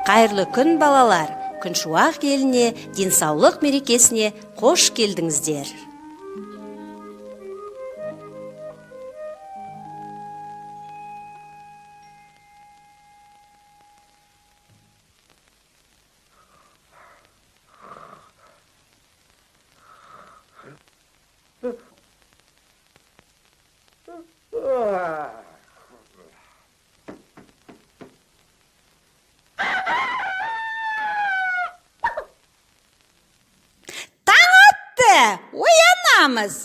Қайырлы күн, балалар! Күншуақ еліне, денсаулық мерекесіне қош келдіңіздер! Таң атты, оянамыз.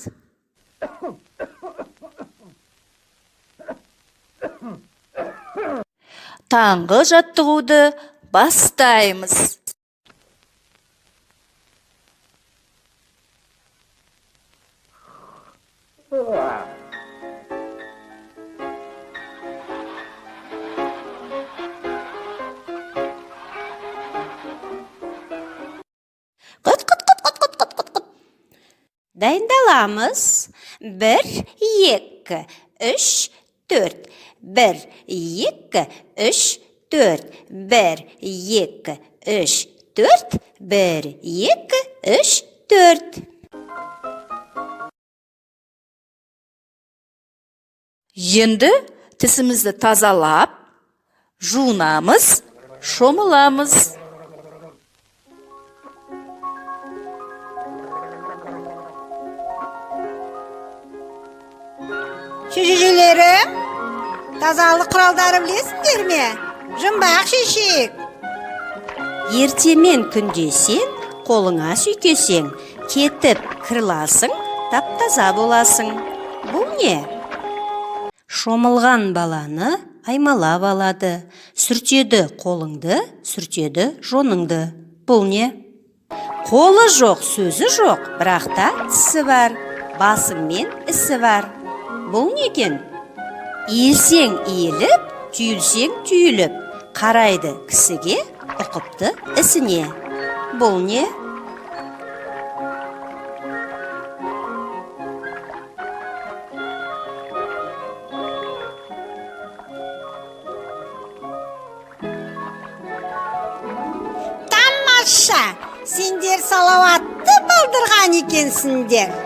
Таңғы жаттығуды бастаймыз. Құт, құт, құт, құт, құт, құт, құт, құт. Дайындаламыз. Бір, екі, үш, төрт. Бір, екі, үш, төрт. Бір, екі, үш, төрт. Бір, екі, үш, төрт. Енді тісімізді тазалап, жуынамыз, шомыламыз. Шешелерім, тазалық құралдары білесіңдер ме? Жұмбақ шешек. Ертемен күнде сен қолыңа сүйкесең, кетіп кірласың, тап-таза боласың. Бұл не? Шомылған баланы аймалап алады. Сүртеді қолыңды, сүртеді жоныңды. Бұл не? Қолы жоқ, сөзі жоқ, бірақ та тісі бар. Басыңмен ісі бар. Бұл не екен? Иілсең иіліп, түйілсең түйіліп, қарайды кісіге, ұқыпты ісіне. Бұл не? Тамаша, сендер салауатты балдырған екенсіңдер.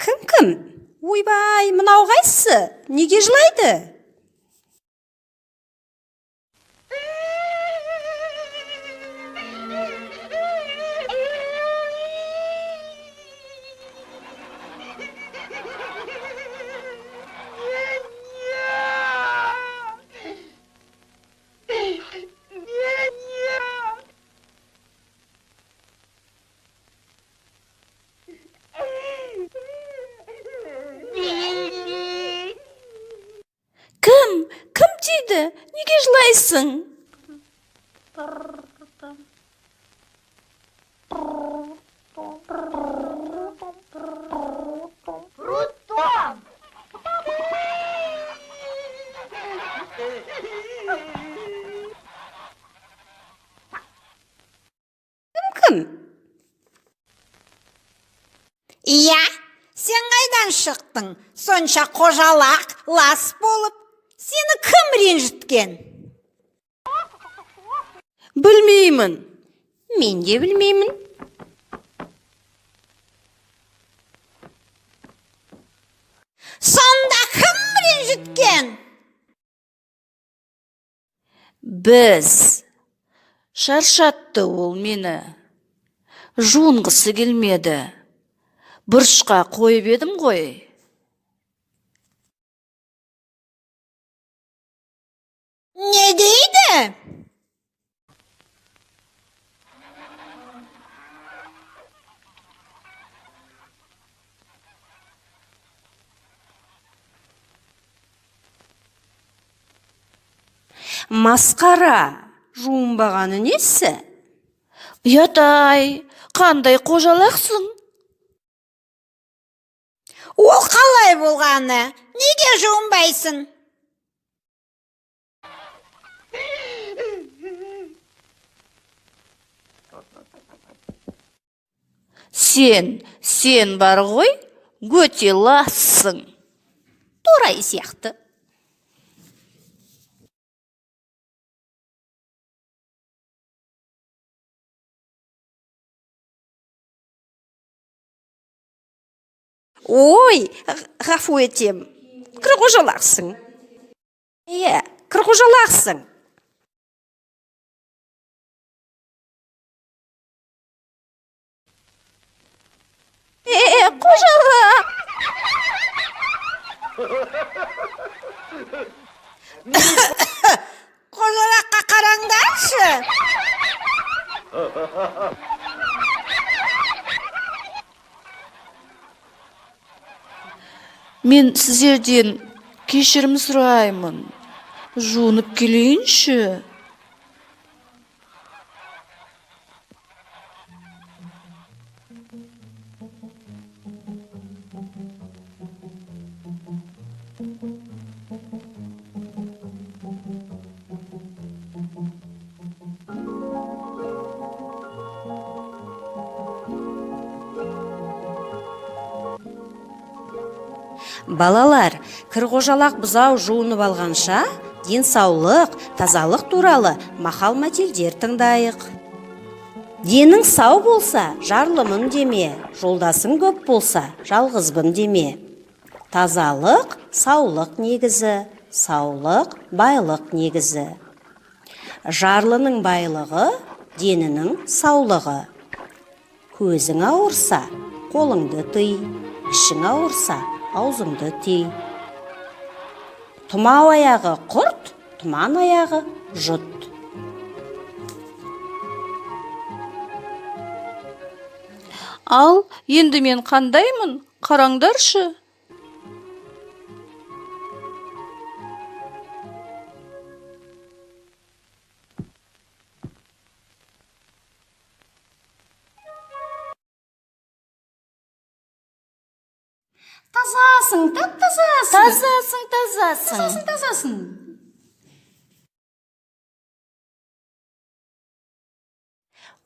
Кім, кім? Ойбай, мынау қайсысы? Неге жылайды? Кім? Кім тиді? Неге жылайсың? Кім? Иә, сен қайдан шықтың? Сонша қожалақ, лас болып. Сені кім ренжіткен? Білмеймін. Мен де білмеймін. Сонда кім ренжіткен? Біз. Шаршатты ол мені. Жуынғысы келмеді. Бұрышқа қойып едім ғой. Не дейді? Масқара, жуынбағаны несі? Ұят-ай, қандай қожалақсың? Ол қалай болғаны? Неге жуынбайсың? Сен бар ғой, өте лассың. Торай сияқты. Ой, ғафу етем. Кір қожалақсың. Иә, кір қожалақсың. Е, қожалақ. Қожалаққа қараңдаршы. Мен сіздерден кешірім сұраймын. Жуынып келейінші. Балалар, кір қожалақ бұзау жуынып алғанша, денсаулық, тазалық туралы мақал мәтелдер тыңдайық. Денің сау болса, жарлымын деме, жолдасың көп болса, жалғызбын деме. Тазалық саулық негізі, саулық байлық негізі. Жарлының байлығы денінің саулығы. Көзің ауырса, қолыңды тый, ішің ауырса, аузыңды тый. Тұмау аяғы құрт, тұман аяғы жұт. Ал енді мен қандаймын, қараңдаршы. Тазасың, тап тазасың. Тазасың, тазасың. Тазасың, тазасың.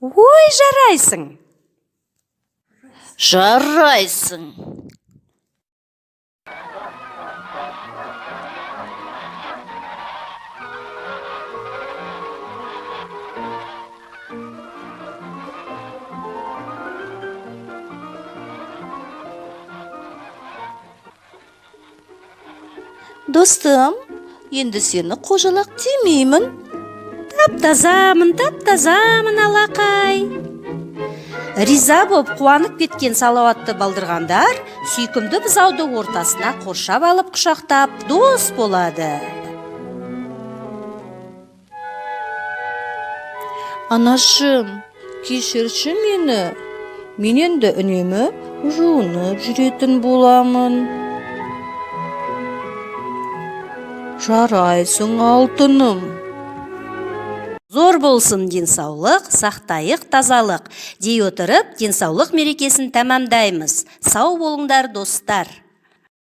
Ой, жарайсың. Жарайсың. Достым, енді сені қожалақ демеймін. Тап тазамын, тап тазамын, алақай. Риза боп қуанып кеткен салауатты балдырғандар сүйкімді бұзауды ортасына қоршап алып құшақтап дос болады. Анашым, кешірші мені. Мен енді үнемі жуынып жүретін боламын. Жарайсың, алтыным. Зор болсын денсаулық, сақтайық тазалық. Дей отырып, денсаулық мерекесін тәмамдаймыз. Сау болыңдар, достар.